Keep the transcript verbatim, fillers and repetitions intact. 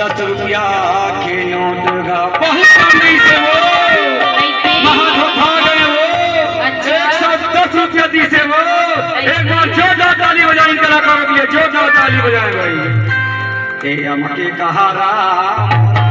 दस रुपया के नोट गा, बहुत कम दिस हे वो। कैसे? महा धोखा गए वो। अच्छा। एक सौ दस रुपया दिस हे वो। एक बार जोरदार ताली बजाएं इन कलाकारों के लिए, जोरदार ताली बजाएं भाई। ए हमके कहा राम